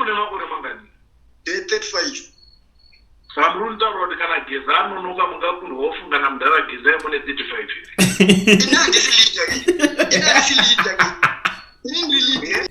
Une makore mangani? Ndine 35. Saka muri kunditaurira kuti kana Geza anonoka mungakundwa wofunga namudhara Geza imune 35 here? Ini handisi leader ke. Ini handisi leader ke. Ini ndiri leader.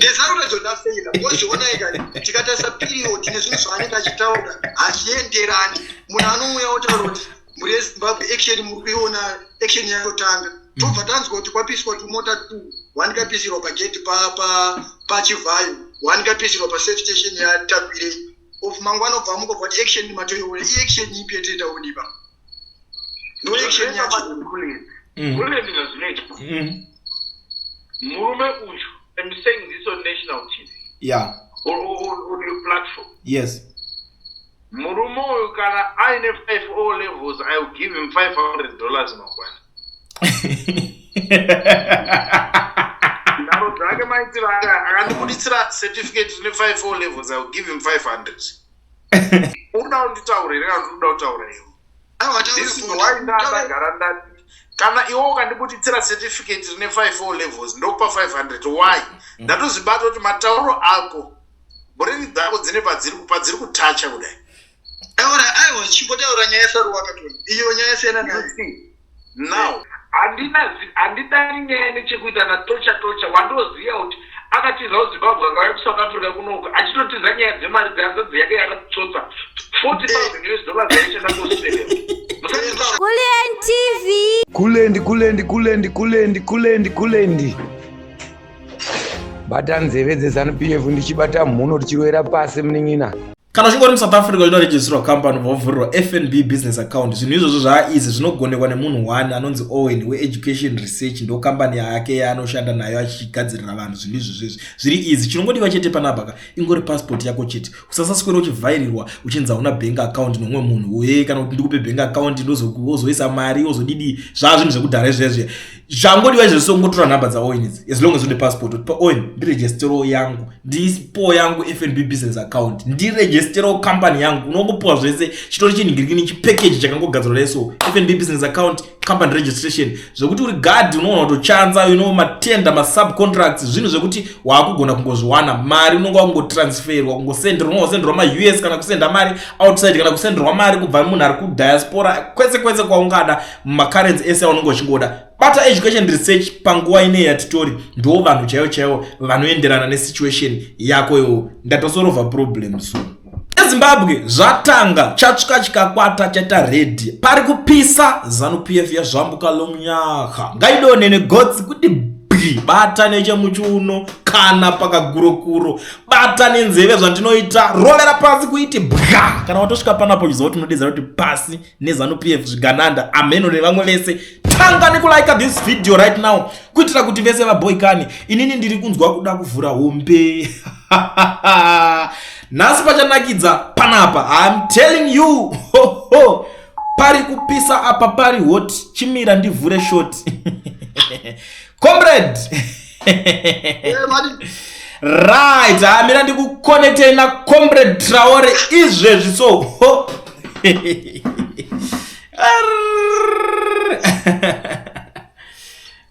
Geza ari kuratidza kuti afeila. Because onai kani tikatarisa period nezvinhu zvaanenge achitaura hazvienderani. Munhu anouya otaura kuti mhuri yeZimbabwe action muri kuiona action yatotanga. Tobva tanzwa kuti kwapiswa tumota two. One kapisirwa pagate pa pa paChivhayo, one kapisirwa pasafe station yaTagwirei. Of mangwana obva amuka obva kuti action matoiona. I-action ipi yatiri taona ipapo? Ndo action yacho. Kule ndizvo zvinoitwa. Murume uyu, I'm saying this on national TV. Or on your platform. Yes. Murume uyu kana aine 5 O levels, I will give him $500 mangwana. Nharo dzake maitiro ake akandibuditsira certificate rine 5 O levels, I will give him 500. Uri kuda kunditaura here kana kuti uri kuda kutaura iwe? Aiwa, This is taura why futi. Taura. ndandagara ndati kana iwe ukandibuditsira certificate rine 5 O levels ndokupa 500. Why? Ndatozvibata kuti matauro ako brain dzako dzine padziri kutacha kudai. Taura, aiwa, chimbotaura nyaya yaSaruwaka Tony. Iyo nyaya yasiyana nayo. You see, now handidani nyaya nechekuita natocha tocha wandoziva kuti akatiza kuZimbabwe akauya kuSouth Africa kunoku achitotiza nyaya dzemari dzehanzvadzi yake yakatsotsa 40,000 US dollars yaishanda kuAustralia. Musanditaura. Kulliant TV. Kulendi, kulendi, kulendi, kulendi, kulendi, kulendi. Bata nzeve dzeZANU PF ndichibata mhuno tichirovera pasi munin'ina. Kana uchinge uri muSouth Africa uchinoregisterwa company vovhurirwa FNB business account, zvinhu izvozvo zvaaeasy, zvinogonekwa nemunhu one anonzi Owen weEducation Research. Ndo kambani yake yaanoshanda nayo achigadzirira vanhu zvinhu izvozvo izvi zviri easy. Chinongodiwa chete panapa ka ingori passport yako chete. Usasaswera uchivhairirwa uchinzi hauna bank account nomumwe munhu uye kana kuti ndikupe bank account wozoisa mari wozodidi. Zvaa zvinhu zvekudhara izvezvi. Zvangodiwa izvezvi songotora nhamba dzaOwen idzi, as long as une passport, kuti Owen, ndiregisterewo yangu, ndipowo yangu FNB business account, ndiregisterewo company yangu. Unongopiwa zvese, chitori chinhingirikini chipackage chakangogadzirwa neso FNB business account, company registration, zvekuti uri guard unoona kutochanza matender, masubcontracts, zvinhu zvekuti waakugona kungozviwana. Mari unonge wakungotransferwa, kungosenderwa, unongosenderwa maUS kana kusenda mari outside kana kusenderwa mari kubva munhu ari kudiaspora, kwese kwese kwaungada, mumacurrency ese aunenge uchingoda. Bata Education Research panguva ineyi yatitori, ndo vanhu chaivo chaivo vanoenderana nesituation yako iwo. Ndatosolva problem so eZimbabwe zvatanga chatsvuka chikakwata chaita ready. Pari kupisa, ZANU PF yazvambuka lomunyaka, ngaidonhe negotsi kuti bwi. Bata nechemuchiuno kana pakagurokuro, bata nenzeve zvandinoita, rovera pasi kuiti bwa. Kana watosvika panapo uchiziva kuti unodedzera kuti pasi neZANU PF, zvigananda, ameno nevamwe vese. Tanga nekulike this video right now kuitira kuti vese vaboikani. Inini ndiri kunzwa kuda kuvhura hombe nhasi, pachanakidza panapa. I'm telling you, ho, ho. Pari kupisa apa, pari hot. Chimira ndivhure short, comrade. Mari. Right, amira ndikuconnectei nacomrade Traore izvezvi so. Ho. Arrrr.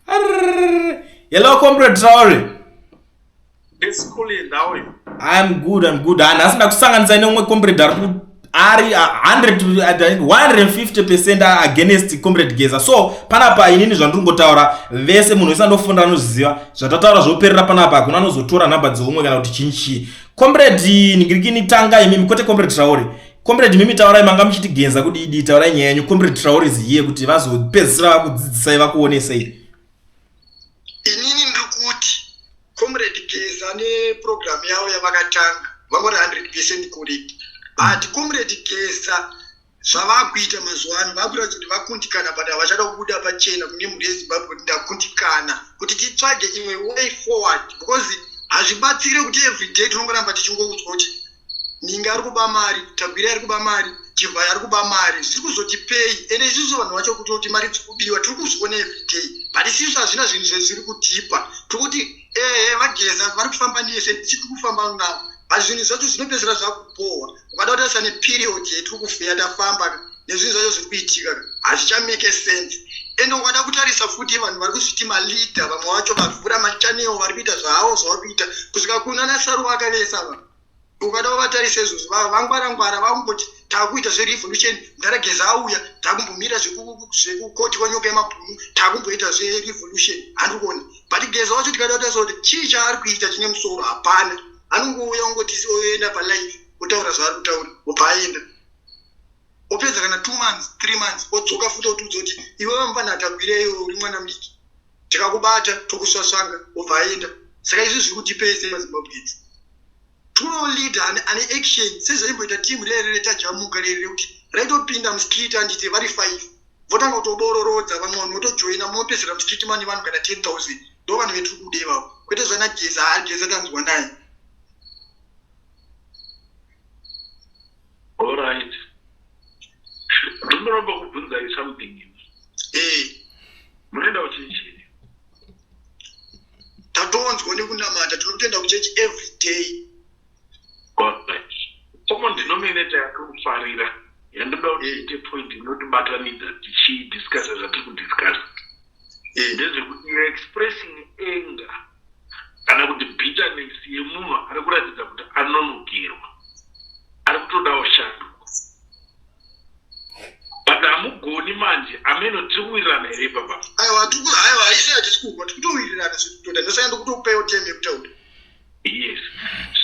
Arrrr. Hello, Comrade Traore. It's cool, how are you? I'm good, I'm good. Nhasi ndakusanganisai neumwe comrade ari ari 100 150% against Comrade Geza. So panapa inini zvandiri kungotaura, vese munhu wese andofunda anoziva zvatataura zvoperera panapa. Hakuna anozotora nhamba dzeumwe kana kuti chinyi chii. Comrade ningirikini, tanga imimi, kwete Comrade Traore. Comrade, mimi taurai, manga muchiti Geza kudidi, taurai nyaya yenyu. Comrade Traore is here kuti vazopedzisira vakudzidzisai, vakuonesei. Inini ndiri kuti Comrade Geza neprogram yavo yavakatanga vangori 100% correct, but Comrade Geza zvavakuita mazuva ano vakuratidza kuti vakundikana, but havachada kubuda pachena kune mhuri yeZimbabwe kuti ndakundikana, kuti titsvage imwe way forward, because hazvibatsire kuti everyday tinongoramba tichingoudzwa kuti Ninga ari kuba mari, Tagwirei ari kuba mari, Chivhayo ari kuba mari. Zviri kuzotipei? Ende isusu vanhu vacho kutoti mari dziri kubiwa tiri kuzviona everyday, but isusu hazvina zvinhu zvezviri kutipa. Tiri kuti ehe, vaGeza vari kufamba nese, tiri kufamba navo, but zvinhu zvacho zvinopedzisira zvakubhohwa. Ukada kutarisa neperiod yetiri kufeya tafamba. Nezvinhu zvacho zviri kuitika ka hazvichamake sense. Ende ukada kutarisa futi vanhu vari kuzviti maleader vamwe vacho vavhura machanel vari kuita zvavo zvavari kuita kusvika kuna naSaruwaka vese ava. Ukada kuvatarisa izvozvo vangwara ngwara vakumboti takuita zverevolution mudhara Geza auya takumbomira zvekukoti kwenyoka yemabhunu takumboita zverevolution handiri kuona but Geza wacho tikada kutarisa kuti chii chaari kuita chine musoro hapana anongouya ongoti oenda palive otaura zvaari kutaura obva aenda opedza kana 2 months 3 months odzoka futi otiudza kuti iwe vamufana atagwireyo uri mwana mudiki tikakubata tokusvasvanga obva aenda. Saka izvi zviri kutipei semaZimbabweans? Todawo leader ane, ane action sezvaimboita team rere retajamuka rere rekuti raitopinda mustreet handiti vari 5 votanga kutobororodza vamwe vanhu votojoina munopedzera mustreet mane vanhu kana 10,000 ndo vanhu vetiri kuda ivavo kwete zvana Geza haa Geza tanzwa naye. Alright. Ndinoramba kubvunzai something. Eh. Munoenda kuchechi here? Tatonzwa nekunamata tinotenda kuchechi every day. Alright. Common denominator yatiri kufarira yandoda kuti iite point inotibatanidza tichidiscussa zvatiri kudiscussa Eh. ndezvekuti you're expressing anger kana kuti bitterness yemunhu ari kuratidza kuti anonokerwa ari kutodawo shanduko but hamugoni manje ameno tiri kuwirirana here ipapa? Aiwa, aiwa, haisi hatisi kurwa, tiri kutowirirana zviri kutoda ndosaka ndikutokupewo time yekutaura. Yes,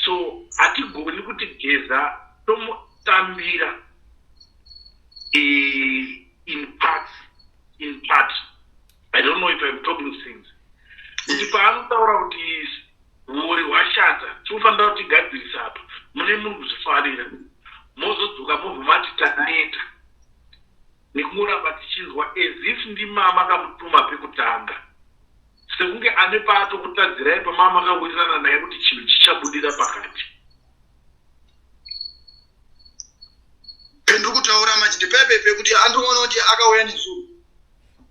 so hatigoni kuti Geza tomutambira in parts, in part. I don't know if I'm talking sense. Kuti paanotaura kuti huori hwashata tinofanira kuti tigadzirisa apa mune muri kuzvifarira mozodzoka mobva mati taneta nekungoramba tichinzwa as if ndimama akamutuma pekutanga sekunge ane paatokutadzirai pamama akawirirana naye kuti chinhu chichabudira pakati. Pendiri kutaura manje ndepaipe pekuti andinoona kuti akauya nezuro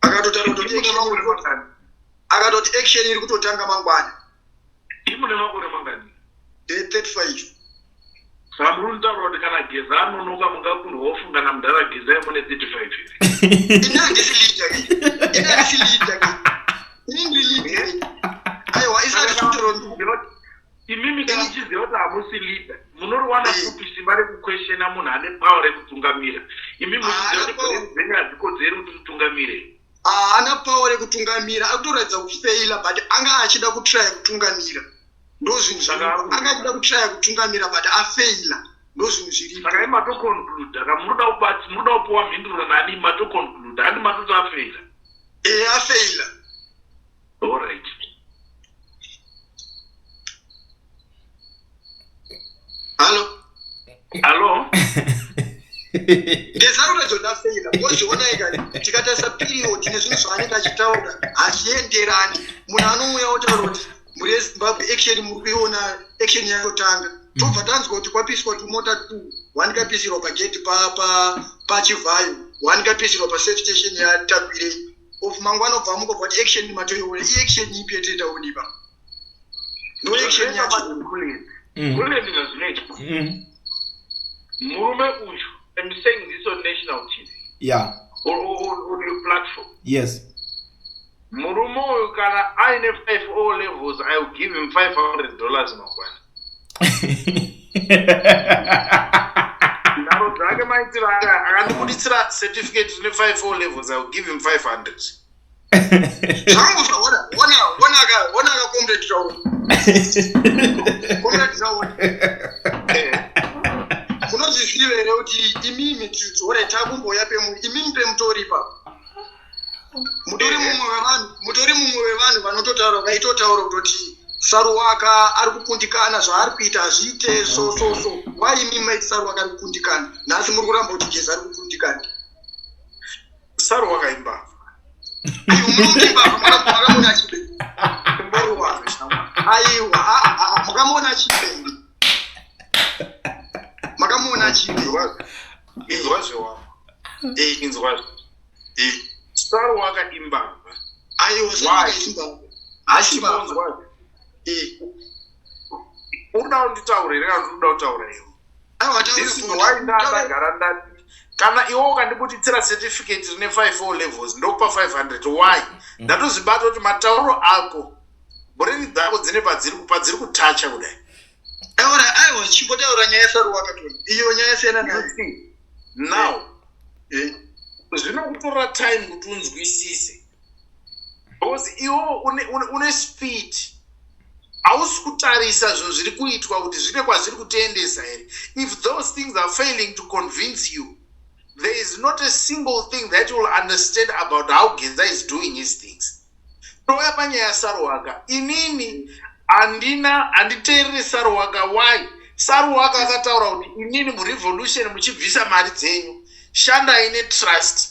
akatotaura kuti akatoti action iri kutotanga mangwana. Imune makore mangani? Ndee 35. Saka muri kutaura kuti kana Geza anonoka mungakundwa wofunga namudhara Geza imune 35 here? Ini handisi leader ke. Ini handisi leader ke. Ini ndiri leader ke. Aiwa isati kutaura. Imimi kana muchiziva kuti hamusi leader munoriwana kupi simba rekukweshena munhu ane power rekutungamira? Imi muchiziva kuti brain dzenyu hadzikodzeri kuti mutungamire. Haana power rekutungamira, akutoratidza kufeila but anga achida kutraya kutungamira. Ndozvinhu zviripo. Anga achida kutraya kutungamira but afeila. Ndozvinhu zviripo. Saka imi matoconcluda ka munoda kubatsi munoda kupiwa mhinduro nani matoconcluda handi matoti afeila. Eh afeila. Alright. Hallo. Hallo. Ndezarura ndafeila wozvionai kani tikatarisa period nezvinhu zvaanenge achitaura hazvienderani. Munhu anouya otaura kuti mhuri yeZimbabwe action muri kuiona action yatotanga tobva tanzwa kuti kwapiswa tumota two one kapisirwa pagate paChivhayo one kapisirwa pasafe station yaTagwirei of mangwana obva amuka obva kuti action matoiona iaction ipi yatinoita ipa ndo action yacho. Kulezi zvazvinoitwa murume uyu, I'm saying this on national TV or on your platform. Murume uyu kana aine 5 O levels, I will give him $500 mangwana. Nharo dzake maitiro ake akandibuditsira certificate rine 5 O levels, I will give him 500. Zvangu zvaona ona ona ka ona ka comrade taona. Comrade taona. Munozviziva here kuti imimi tidzore takumboya pemu imimi pemutori ipapo. Mutori mumwe wevanhu, mutori mumwe wevanhu vanototaura vaitotaura kutoti Saruwaka ari kukundikana zvaari kuita hazviite so so so. Why imimi maiti Saruwaka ari kukundikana? Nhasi muri kuramba kuti Geza ari kukundikana. Saruwaka imbavha. Aiwa munomuti imbavha makamuona achibe. Aiwa. Aiwa, makamuona achibe. Makamuona achibe. Inzwa zvewako. Inzwa. Saruwaka imbavha. Aiwa, Saruwaka imbavha. Haasi imbavha. Unoda kunditaura here kana kuti unoda kutaura iwe? Aiwa, This is why ndandagara ndati Kana iwe ukandibuditsira certificate rine 5 O levels, ndokupa 500. Why? Ndatozvibata kuti matauro ako, brain dzako dzine padziri kutacha kudai. Aiwa, aiwa, chimbotaura nyaya yaSaruwaka, Tony. Iyo nyaya yasiyana nayo. Now zvinokutorera time kuti unzwisise, because iwo une speed, hausi kutarisa zvinhu zviri kuitwa kuti zvine kwazviri kutiendesa here. If those things are failing to convince you, there is not a single thing that you will understand about how Geza is doing his things. Touya panyaya yaSaruwaka. Inini handina, handiteereri Saruwaka. Why? Saruwaka akataura kuti inini murevolution muchibvisa mari dzenyu, shandai netrust.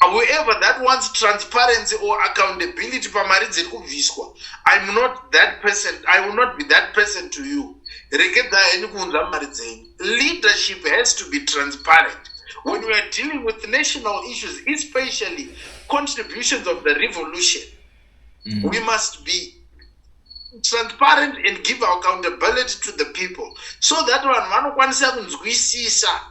Whoever that wants transparency or accountability pamari dziri kubviswa, I'm not that person. I will not be that person to you. Regedzai henyu kuunza mari dzenyu. Leadership has to be transparent when we are dealing with national issues, especially contributions of the revolution. We must be transparent and give accountability to the people so that vanhu vanokwanisa kunzwisisa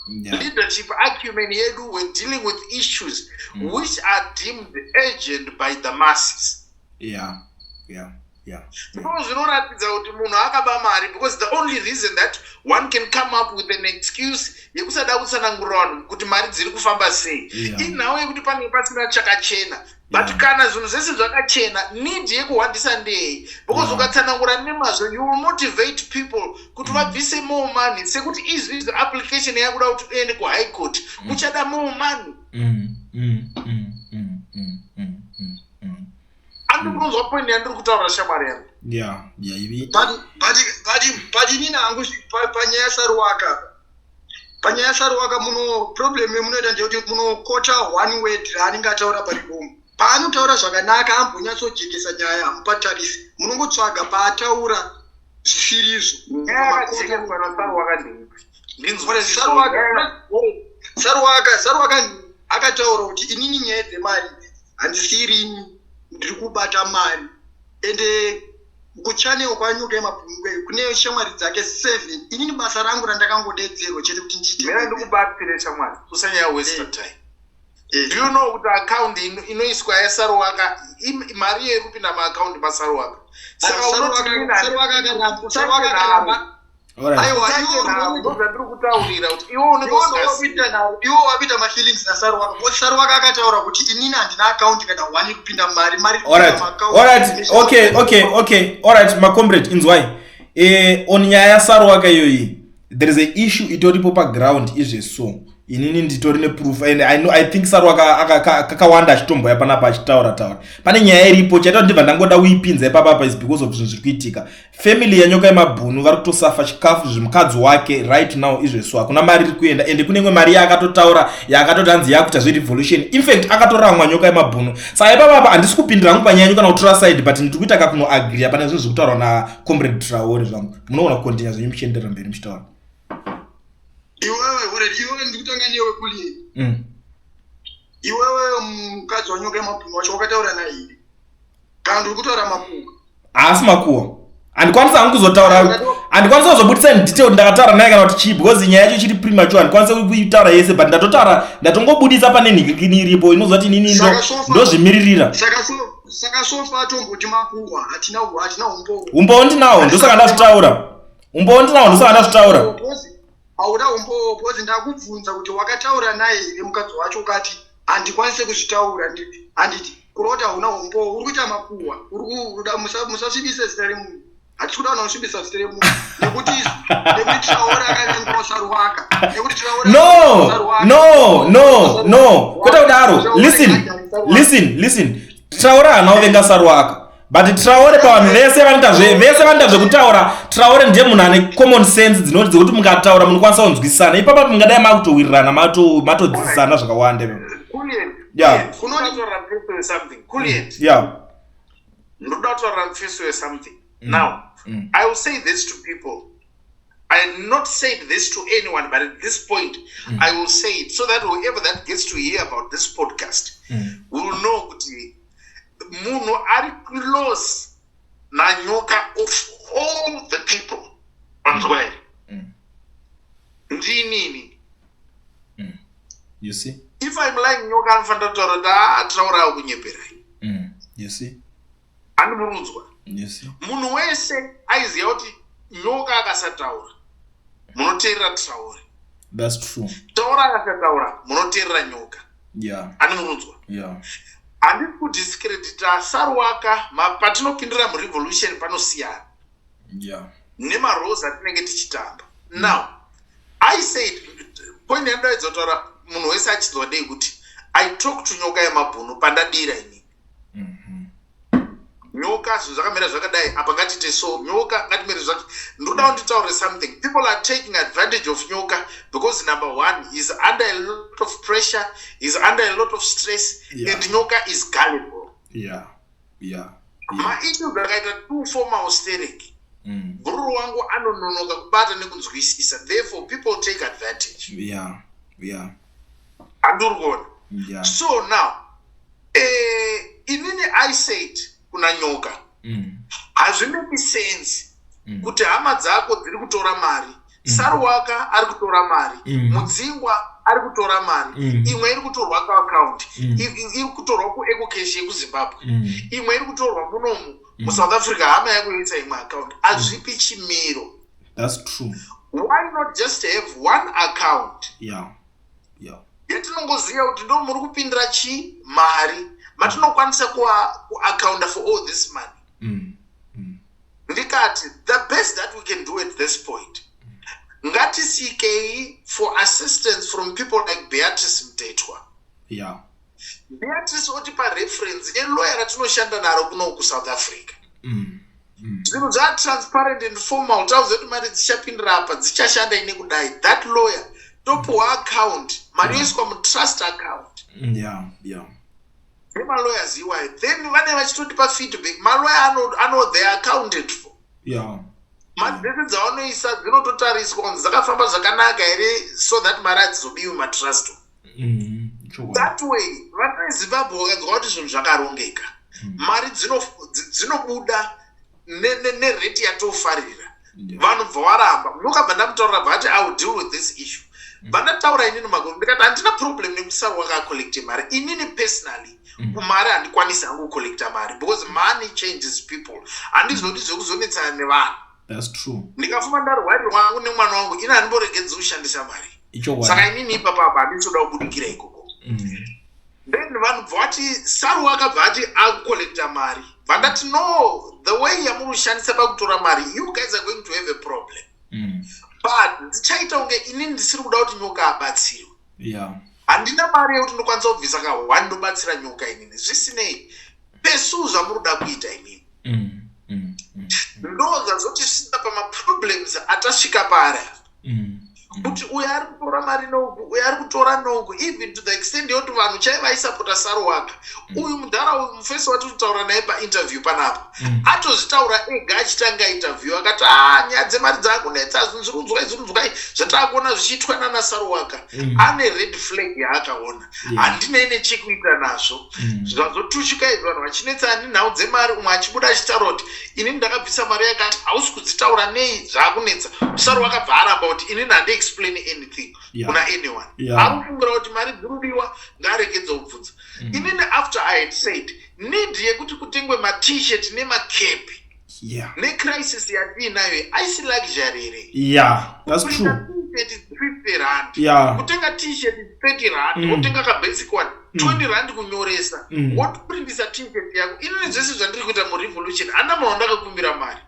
leadership acumen yedu when dealing with issues which are deemed urgent by the masses. Ndo zvinoratidza kuti munhu akaba mari, because the only reason that one can come up with an excuse yekusada kutsanangurira vanhu kuti mari dziri kufamba sei inhau yekuti panenge pasina chakachena. But kana zvinhu zvese zvakachena, need yekuhwandisa ndei? Because ukatsanangura nemazvo, you will motivate people kuti vabvise more money. Sekuti izvi izvi application yakuda kuti uende kuHigh Court, kuchada more money. Andi kunonzwa point yandiri kutaura, shamwari yangu? Yeah. But inini hangu panyaya yaSaruwaka, panyaya yaSaruwaka, muno problem yemunoita ndeyekuti munokota one word raanenge ataura paribomu. Paanotaura zvakanaka, ambonyatsojekesa nyaya, hamupatarisi. Munongotsvaga paataura zvisirizvo. Nyaya yakajekeswa naSaruwaka ndeipi? Ndinzwire. Saruwaka akataura kuti inini nyaya dzemari idzi handisirini ndiri kubata mari. Ende kuchannel kwaNyoka yemabhunu kune shamwari dzake seven. Inini basa rangu randakangodedzerwa chete kuti ndiite. Mira ndikubatsire, shamwari, usanyanya waste time. Do you know kuti account inoiswa yaSaruwaka, mari iyo iri kupinda maaccount maSaruwaka? Saka unoti inini Saruwaka akaramba. Alright. Aiwa, ndozvandiri kutaurira kuti iwe unenge iwo usingazivi. Iwo wakuita mafeelings naSaruwaka, because Saruwaka akataura kuti inini handina account kana one kupinda mari, mari iri kupinda maaccount. Alright, okay, alright, macomrade, inzwai. On nyaya yaSaruwaka iyoyi, there is a issue itoripo paground izveso. Inini nditori neproof and I know, I think Saruwaka kakawanda achitomboya panapa achitaura taura. Pane nyaya iripo chaita kuti ndibva ndangoda kuipinza ipapapa is because of zvinhu zviri kuitika. Family yaNyoka yemabhunu vari kutosafa chikafu zvemukadzi wake right now izveso. Hakuna mari iri kuenda, ende kune imwe mari yaakatotaura yaakatoti hanzi yakuita zverevolution. In fact, akatoramwa Nyoka yemabhunu. Saka ipapapa handisi kupindira hangu panyaya yenyu kana kutora side, but ndiri kuita kakunoagriya pane zvinhu zviri kutaurwa nacomrade Traore zvangu. Munoona kucontinue zvenyu muchienderera mberi muchitaura. Iwewe, already iwewe, ndikutanga newe kuli. Iwewe mukadzi waNyoka yemabhunu wacho wakataura naye here, kana ndiri kutaura makuhwa? Haasi makuhwa. Handikwanisi hangu kuzotaura, handikwanisi kuzobudisa in detail kuti ndakataura naye kana kuti chii, because nyaya yacho ichiri premature. Handikwanisi kuitaura yese, but ndatotaura, ndatongobudisa pane nhikikini iripo inoziva kuti inini ndozvimiririra. Saka so far tomboti makuhwa, hatina umbowo. Umbowo ndinawo, ndosaka ndazvitaura. Umbowo ndinawo, ndosaka ndazvitaura. Hauna umbowo, because ndakubvunza kuti wakataura naye here mukadzi wacho, ukati handikwanise kuzvitaura. Handiti kureva kuti hauna umbowo? Uri kuita makuhwa. Uri kuda musasvibise zita remunhu. Hatisi kuda vanhu vanosvibisa zita remunhu, nekuti Traore akavengawo Saruwaka, nekuti Traore No, no, no, no, kwete kudaro. Listen, listen, listen. Traore haana kuvenga Saruwaka, but Traore, pavanhu vese vanoita vese vanoita zvekutaura, Traore ndiye munhu ane common sense dzinoti dzekuti mukataura munokwanisa kunzwisisana. Ipapa mungadai makutowirirana, matodzidzisana zvakawanda. Kulient, ndoda kutaura something. Kulient. Ndoda kutaura mfiso something. Now, I will say this to people. I have not said this to anyone, but at this point, I will say it so that whoever that gets to hear about this podcast will know kuti munhu ari close naNyoka of all the people, vanzwa here? Ndinini. You see? If I'm lying, Nyoka anofanira kutaura kuti, "Ah, taurawo kunyeperai." You see? Handimurudzwa. You see? Munhu wese aiziva kuti Nyoka akasataura, munoteerera Traore. That's true. Traore akasataura, munoteerera Nyoka. Handimurudzwa. Handisi kudiscredita Saruwaka. Patinopindira murevolution panosiyana nemaroles atinenge tichitamba. Now I said, point yandoedza kutaura munhu wese achinzwa ndei kuti I talk to Nyoka Yemabhunu pandadira inini. "Nyoka, zvinhu zvakamira zvakadai apa, ngatite so. Nyoka, ngatimire zvak." Ndoda kunditaure something. People are taking advantage of Nyoka because, number one, is under a lot of pressure, is under a lot of stress, and Nyoka is gullible. Maissues akaita too formal sterek, bhururu wangu anononoka kubata nekunzwisisa. Therefore people take advantage. Handiri kuona? Yeah. So now, inini I said kuna Nyoka, hazvimeki sense kuti hama dzako dziri kutora mari, Saruwaka ari kutora mari, Mudzingwa ari kutora mari, imwe iri kutorwa kuaccount, iri kutorwa kuEcoCash yekuZimbabwe, imwe iri kutorwa munomu muSouth Africa, hama yako yoisa imwe account, hazvipi chimiro. That's true. Why not just have one account yatinongoziva kuti ndo muri kupindira chi mari, matinokwanisa kuaccounta for all this money? Ndikati the best that we can do at this point, ngatiseekei for assistance from people like Beatrice Mtetwa. Beatrice otipa reference yeloya ratinoshanda naro kuno kuSouth Africa. Zvinhu zvatransparent and formal, tauziva kuti mari dzichapindira apa, dzichashanda ine kudai. That lawyer, topiwa account, mari yoiswa mutrust account nemalawyers iwayo. Then vane vachitotipa feedback. Malawyer ano they are accounted for. Mari dzese dzavanoisa dzinototariswa kunzi dzakafamba zvakanaka here, so that mari hadzizobiwi matrust. That way vana veZimbabwe vakanzwa kuti zvinhu zvakarongeka, mari dzinobuda nerate yatofarira. Vanhu bva varamba. Nokabva ndamutaurira, bva ati, "I will deal with this issue." Bva ndataura inini makuru, ndikati handina problem nekusarwa kacollecte mari. Inini personally, kumari handikwanisi hangu kucollecta mari because money changes people. Handizodi zvekuzonetsana nevanhu. That's true. Ndikafuma ndarwarirwa hangu nemwana wangu, ini handimboregedzi kushandisa mari. Saka inini ipapa apa handisoda kubudikira ikoko. Then vanhu bva vati Saru akabva ati akucollecta mari. Bva ndati no, the way yamuri kushandisa pakutora mari, you guys are going to have a problem. But ndichaita kunge inini ndisiri kuda kuti Nyoka abatsirwe. Handina mari yekuti ndokwanisa kubvisa ka one ndobatsira Nyoka inini. Zvisinei, pesu zvamuri kuda kuita inini, ndo zvazotisvitsa pamaproblems atasvika paari apa, kuti uyo ari kutora mari nouku, uyo ari kutora nouku, even to the extent yekuti vanhu chai vaisapota Saruwaka, uyu mudhara uyu, mufesi watiri kutaura naye painterview panapa, atozvitaura ega achitanga interview, akati, "A, nyaya dzemari dzaakunetsa, zvinhu zviri kunzwai, zviri kunzwai, zvataakuona zvichiitwa nana Saruwaka." Ane red flag yaakaona. Handinei nechekuita nazvo. Zvazotusvika izvi, vanhu vachinetsana nenhau dzemari, umwe achibuda achitaura kuti inini ndakabvisa mari yakati, hausi kudzitaura nei, zvaakunetsa. Saru akabva aramba kuti inini handiexplain anything kuna anyone. Ari kufungira kuti mari dziri kudiwa, ngaaregedze kubvunza. Inini after I had said need yekuti kutengwe maT-shirt nemakepi, necrisis yatiinayo, aisi luxury here? Yeah, that's true. Kutenga T-shirt is R50, kutenga T-shirt is R30, wotenga kabasic one, R20 kunyoresa, wotoprintisa T-shirt yako. Inini zvese zvandiri kuita murevolution, handina munhu wandakakumbira mari.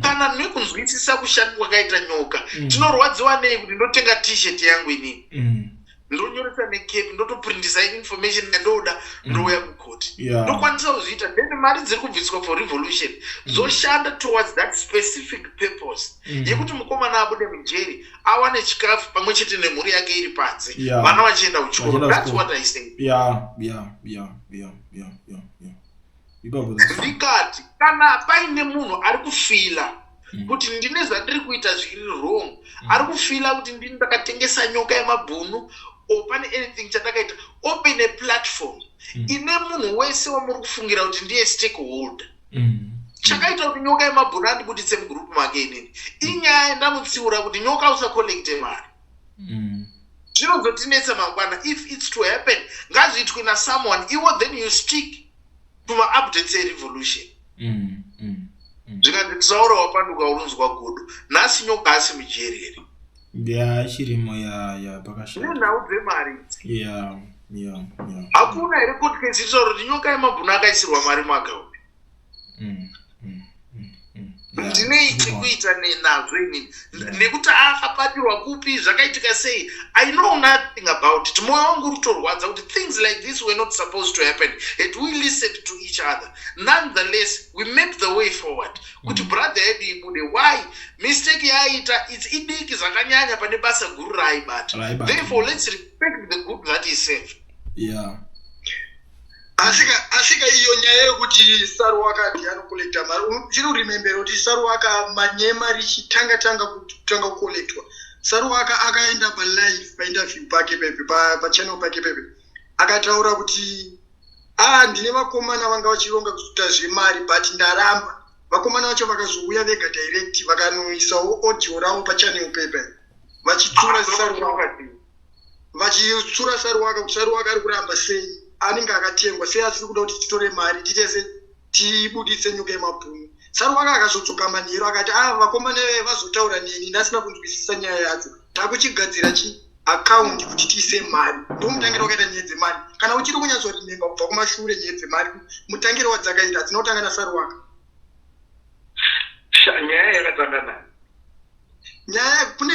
Kana nekunzwisisa kushanda kwakaita Nyoka, tinorwadziwa nei kuti ndotenga T-shirt yangu inini, ndonyoresa necape, ndotoprintisa information yandoda, ndouya kukoti, ndokwanisa kuzviita? Then mari dziri kubviswa for revolution dzoshanda towards that specific purpose yekuti mukomana abude mujeri, awane chikafu pamwe chete nemhuri yake iri panze, vana vachienda kuchikoro. Vachienda That's kuchikoro. what I say. Yeah. Ipapo that's true. Ndikati kana paine munhu ari kufeela kuti ndine zvandiri kuita zviri wrong, ari kufeela kuti ndini ndakatengesa Nyoka Yemabhunu or pane anything chandakaita, open a platform ine munhu wese wamuri kufungira kuti ndiye stakeholder. Chakaita kuti Nyoka Yemabhunu andibuditse mugurupu make inini inyaya yandamutsiura kuti, "Nyoka, usacollecte mari." Zvinozotinetsa mangwana. If it's to happen, ngazviitwe nasomeone. Iwo then you stick to maupdates erevolution. Zvikanzi tisaura wapanduka urunzwa godo. Nhasi Nyoka asi mujeri here? Ya, chirimo ya ya pakashata. Nenhau dzemari idzi. Ya. Hakuna here court case itaura kuti Nyoka yemabhunu akaisirwa mari muakaunti? Ndinei chekuita nazvo inini? Nekuti akabatirwa kupi, zvakaitika sei, I know nothing about it. Mwoyo wangu uri kutorwadza kuti things like this were not supposed to happen had we listened to each other. Nonetheless, we made the way forward kuti brother yedu ibude. Why mistake yaaita, its idiki zvakanyanya pane basa guru raaibata. Raaibata. Therefore, let's respect the good that is served. Asika iyo nyaya yekuti Saruwaka ndiye anokolekta mari, chiri kuremembera kuti Saruwaka manyema richitanga tanga kutanga kukolektwa, Saruwaka akaenda palive, painterview pake pepe, pachannel pake pepe, akataura kuti a ndine vakomana vanga vachironga kuita zvemari, but ndaramba. Vakomana vacho vakazouya vega direct, vakanoisawo audio ravo pachannel pepe vachitsura Saruwaka, vachitsura Saruwaka kuti Saruwaka ari kuramba sei, anenge akatengwa sei, asiri kuda kuti titore mari titese tibuditse Nyoka yemabhunu. Saruwaka akazodzoka manheru akati a vakomana veve vazotaura neni, ndasina kunzwisisa nyaya yacho, takuchigadzira chi akaundi kuti tiise mari. Ndomutangira wakaita nyaya dzemari. Kana uchiri kunyatsorimemba kubva kumashure, nyaya dzemari mutangiro wadzakaita hadzina kutanga naSaruwaka. Nyaya yakatanga nani? Nyaya kune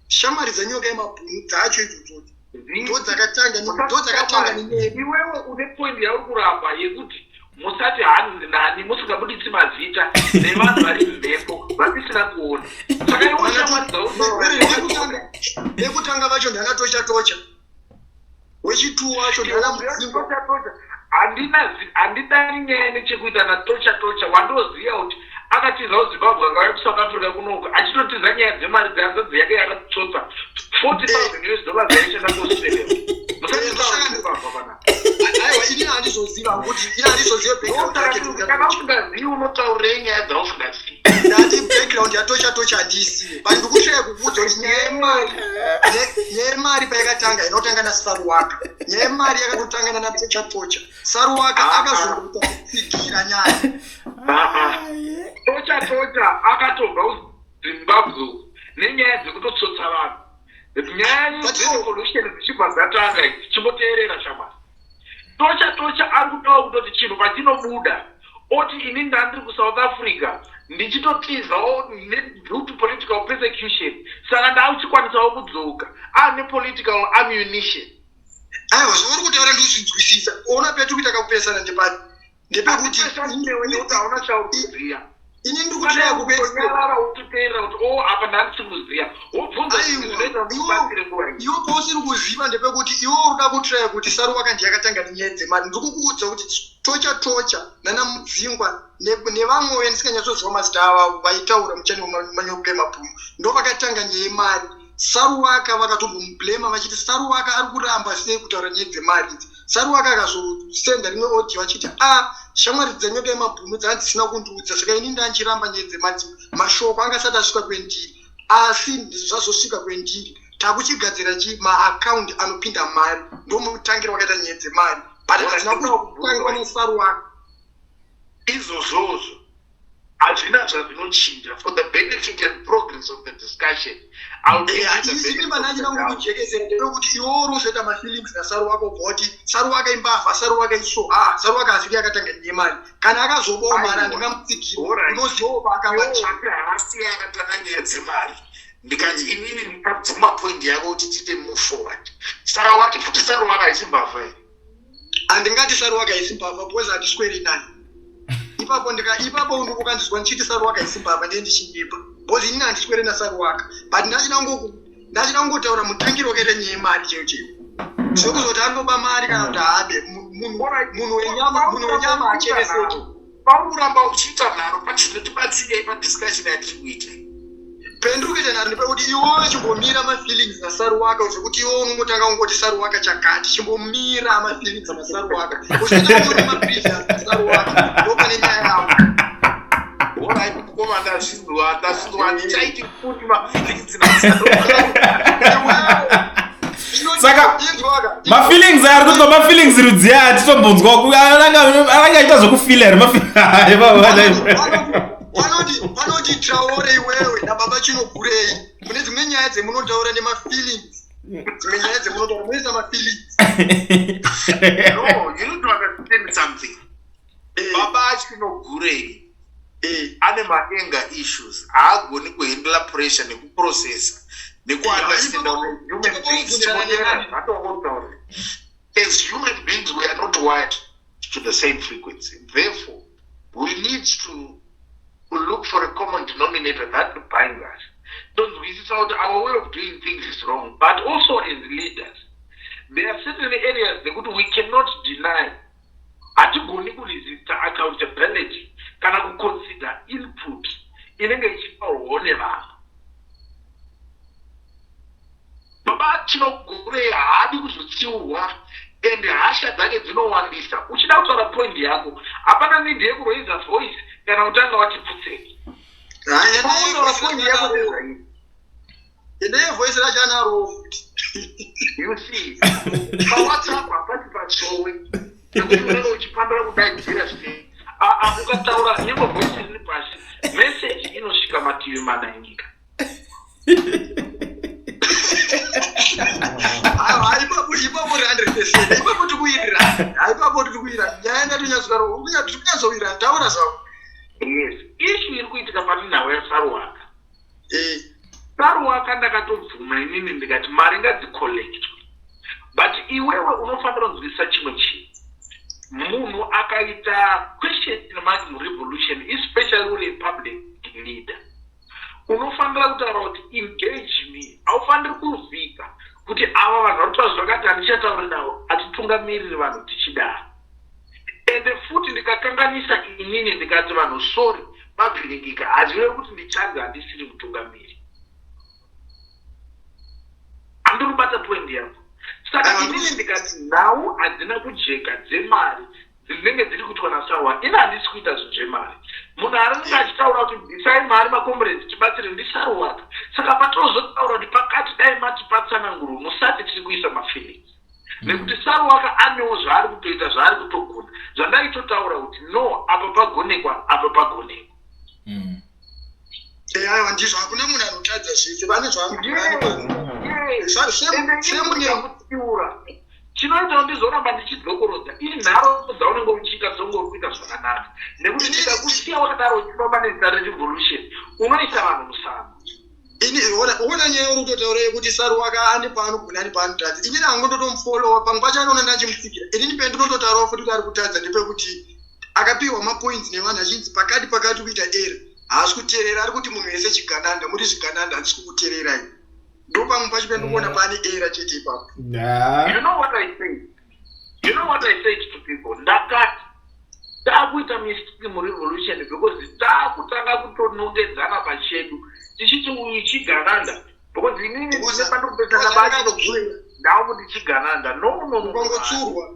shamwari dzaNyoka yemabhunu dzacho idzodzo, ndo dzakatanga nenyaya. Iwewe une point yauri kuramba yekuti musati hanzi nani musingabuditsi mazita nevanhu vari mumhepo vatisina kuona. Saka iwe shamwari dzauri Vekutanga vacho ndana Tocha Tocha, wechitu wacho ndana Mudzingwa. Tocha Tocha handina handidani nyaya nechekuita naTocha Tocha. Wandoziva kuti akatiza kuZimbabwe, akauya kuSouth Africa kunoku achitotiza nyaya dzemari dzehanzvadzi yake yakatsotsa 40,000 US dollars yaishanda kuAustralia. Musatitaura pana. Aiwa, ini handizoziva kuti, ini handizoziva background yake Tocha Kana Tocha. usingazivi, unotaurei nyaya dzausingazivi? Ndati background yaTocha Tocha handisiye, but ndikushaya kukuudza kuti nyaya yemari nyaya yemari payakatanga inotanga naSaruwaka. Nyaya yemari yakatotanga nana Tocha Tocha. Saruwaka akazongoita kutsigira nyaya. Tocha Tocha akatobva kuZimbabwe nenyaya dzekutotsotsa vanhu. Nyaya dzerevolution dzichibva dzatanga idzi, chimboteerera shamwari. Tocha Tocha ari kudawo kutoti chinhu pachinobuda oti ini ndandiri kuSouth Africa ndichitotizawo due to political persecution, saka ndauchikwanisawo kudzoka aane political ammunition. Aiwa, zvauri kutaura ndikuzvinzwisisa. Ona, petiri kuita kakupesana ndepapi? Ndepekuti Ndepekuti hauna chauri kuziva. Ini ndiri kutraya kukunyarara uchiteerera kuti o apa ndandisi kuziva, wobvunza Aiwa, zvinoita kuti ubatsire nguva iyi. Iwe pausiri kuziva ndepekuti iwe uri kuda kutraya kuti Saruwaka ndiye akatanga nenyaya dzemari. Ndiri kukuudza kuti Tocha Tocha nana Mudzingwa nevamwe ndisinganyatsoziva mazita avo vaitaura muchani Manyoka Emabhunu ndo vakatanga nyaya yemari. Saruwaka vakatombomublema vachiti Saruwaka ari kuramba sei kutaura nyaya dzemari idzi. Saruwaka akazosenda rimwe audio achiti a shamwari dzaNyoka yemabhunu dzanga dzisina kundiudza, saka ini ndanchiramba nyaya dzemari, mashoko anga asati asvika kwendiri, asi zvazosvika kwendiri takuchigadzira chi maakaundi anopinda mari. Ndomutangira wakaita nyaya dzemari, but hadzina kutangwa neSaruwaka. Izvozvozvo hazvina zvazvinochinja. For the benefit and progress of the discussion, I will give you the Ini benefit of manachida the doubt. kukujekesera ndepekuti iwe uri uzoita mafeelings naSaruwaka, ubva wati Saruwaka imbavha, Saruwaka iso. A Saruwaka asiri akatanga nyaya yemari. Kana akazobawo mari, Aiwa. handingamutsigiri. Alright. Unozivawo paakaba. Iwe wati haasi akatanga nyaya dzemari, ndikati inini ndikabvuma point yako kuti tiite move forward. Saka wati futi Saruwaka haisi mbavha here? Handingati Saruwaka haisi mbavha because handisweri naye ipapo. Ndika ipapo ndikukandizwa ndichiti Saruwaka haisi mbavha, ndiye ndichinyepa because inini handisweri naSaruwaka, but ndachida kungotaura mutangiro wakaita nyaya yemari chaiyo chaiyo. Zvekuzoti anoba mari kana kuti haabe, munhu wenyama hacheneseki. Pauri kuramba uchiita nharo pachinotibatsirei padiscussion yatiri kuita? Pendiri kuita nharo ndepekuti iwewe chimbomira mafeelings naSaruwaka. Zvekuti iwe unongotanga kungoti Saruwaka chakati, chimbomira mafeelings naSaruwaka, usatanga kungoti maprevious naSaruwaka. Ndo pane nyaya yavo. Alright, mukoma, ndazvinzwa, ndazvinzwa. Handichaiti futi mafeelings naSaruwaka. Saka mafeelings ari kuitwa mafeelings rudziya atitombonzwa ananga achiita zvekufila here panoti traore iwewe nababa Chinogurei, mune dzimwe nyaya dzemunotaura nemafeelings, dzimwe nyaya dzemunotaura munoisa mafeelings. No, you need to understand something. Baba Chinogurei ane maanger issues, haagoni kuhandla pressure nekuprocessa nekuunderstanda human beings. As human beings, we are not wired to the same frequency. Therefore, we need to look for a common denominator that binds us. Tonzwisisa kuti our way of doing things is wrong, but also as leaders, there are certain areas dzekuti we cannot deny, hatigoni kuresista accountability kana kuconsider input inenge ichiparwawo nevanhu. Baba Chinogurei haadi kuzotsiurwa and hasha dzake dzinowandisa. Uchida kutaura point yako, hapana need yekuraisa voice kana kutanga wati pfutseki. Pautaura point yako sezvairi. Ende yevoice racho anaro futi. You see, paWhatsApp hapati pasowe nekuti unenge uchipandira kudaidzira zvine ukataura nyangwe voice riri pasi, message inosvika mativi mana enyika. Aiwa, ipapo 100%, ipapo tikuwirirana. Ipapo tiri kuwirirana. Nyaya ndatonyatsotaura, tiri kunyatsowirana. Taura zvako. Yes, issue iri kuitika pane nhau yaSaruwaka. Saruwaka, ndakatobvuma inini ndikati mari ngadzicollectwe, but iwewe unofanira kunzwisisa chimwe chinhu. Munhu akaita question mark murevolution, especially uri public leader, unofanira kutaura kuti engage me. Haufaniri kuvhika kuti ava vanhu vari kutaura zvakati, handichatauri navo. Hatitungamiriri vanhu tichidaro. Ende futi ndikakanganisa inini ndikati vanhu sorry, mabhiringika, hazvirevi kuti ndichanzi handisiri mutungamiri. Handiri kubata point yangu? Saka inini ndikati nhau hadzina kujeka dzemari dzinenge dziri kuitwa naSaruwaka, ini handisi kuita zvinhu zvemari. Munhu arinenge achitaura kuti bvisai mari, macomrades, tibatsire, ndiSaruwaka. Saka patozotaura kuti pakati dai matipa tsananguro, musati tiri kuisa mafeelings, nekuti Saruwaka anewo zvaari kutoita, zvaari kutogona, zvandaitotaura kuti no, apa pagonekwa, apa pagonekwa. Aiwa, ndizvo. Hakuna munhu anotadza zvese, vane zvaanotsiura. Chinoita kuti ndizoramba ndichidzokorodza inharo dzaunenge uchiita dzonge uri kuita zvakanaka, nekuti ndikakusiya wakadaro uchifamba nezita rerevolution, unoisa vanhu musango. Ini ona nyaya uri kutotaura yekuti Saruwaka ane paanogona, ane paanotadza. Inini hangu ndotomufolowa, pamwe pacho anoona ndachimutsigira. Inini pendinototaurawo futi kuti ari kutadza ndepekuti akapiwa mapoints nevanhu achinzi pakati pakati kuita error, haasi kuteerera. Ari kuti munhu wese chigananda, muri zvigananda, handisi kukuteererai. Ndo pamwe pacho pendikuona pane error chete ipapo. You know what I say? You know what I said to people? Ndakati taakuita mistake murevolution because taakutanga kutonongedzana pachedu tichiti uyu chigananda, because inini ndine pandikupesana bachino ndakuti chigananda. No, no, no. Ukangotsurwa,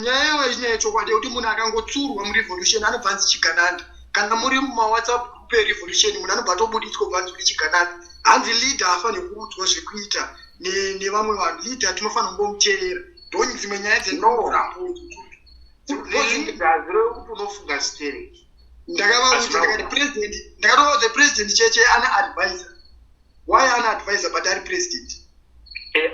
nyaya iyoyo inyaya yechokwadi yekuti munhu akangotsurwa murevolution anobva anzi chigananda. Kana muri mumawhatsapp group erevolution, munhu anobva atobuditswa, kubva anzi uri chigananda. Hanzi leader afaniri kuudzwa zvekuita nevamwe vanhu, leader tinofanira kungomuteerera. Ndo dzimwe nyaya dzenorambo. Leader hazvirevi kuti unofunga stereki. Ndakavaudza ndakati president, ndakatovaudza president cheche ane advisor. Why ane advisor but ari president?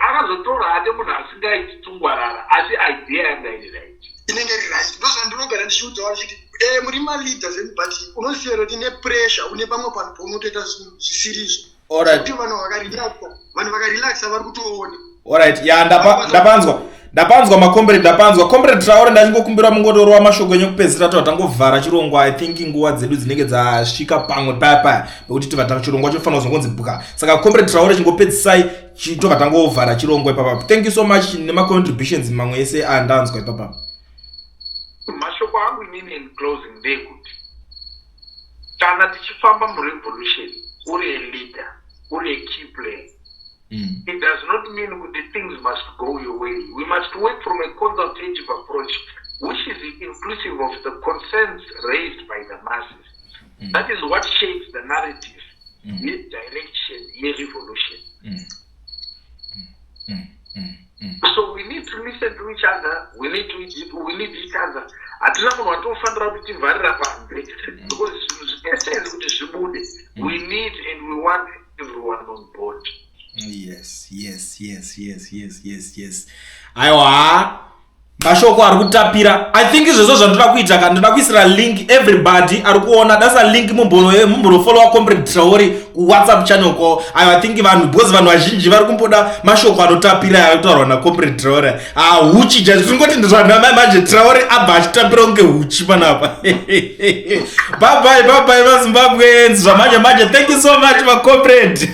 Akazotora hake munhu asingaiti tungwarara, asi idea yanga iri right. Inenge iri right. Ndozvandinogara ndichiudza vanhu chiti muri maleaders enyu, but unoziva kuti nepressure une pamwe panhu paunotoita zvinhu zvisirizvo, kuti vanhu vakarelaxa, vanhu vakarelaxa vari kutoona. Alright, ya, ndapanzwa, ndapanzwa macomrade, ndapanzwa. Comrade Traore, ndachingokumbira mungotorwa mashoko enyu ekupedzisira tobva tangovhara chirongwa. I think nguva dzedu dzinenge dzasvika pamwe paya paya pekuti tibva chirongwa chofanira kuzongonzi bwa. Saka Comrade Traore, chingopedzisai, tobva tangovhara chirongwa ipapa. Thank you so much nemacontributions mamwe ese andanzwa ipapa. Mashoko angu inini in closing ndeyekuti kana tichifamba murevolution, uri a leader, uri a key player, it does not mean kuti things must go your way. We must work from a consultative approach which is inclusive of the concerns raised by the masses. That is what shapes the narrative yedirection yerevolution. So we need to listen to each other. We need each other. Hatina munhu watinofanira kuti tivharira panze, because zvinhu zvese izvi kuti zvibude, we need and we want everyone on board. Yes, aiwa, mashoko ari kutapira. I think izvozvo zvandoda kuita ka, ndoda kuisira link everybody ari kuona. Dasa link, mumbonofollowa Comrade Traore kuWhatsApp channel ko. Aiwa, I think vanhu, because vanhu vazhinji vari kumboda mashoko anotapira ari kutaurwa naComrade Traore. Ah, huchi tingoti ndizvanamai manje. Traore abva achitapira kunge huchi panapa. Bye bye, bye bye, maZimbabweans. Zvamanje manje, thank you so much, macomrade.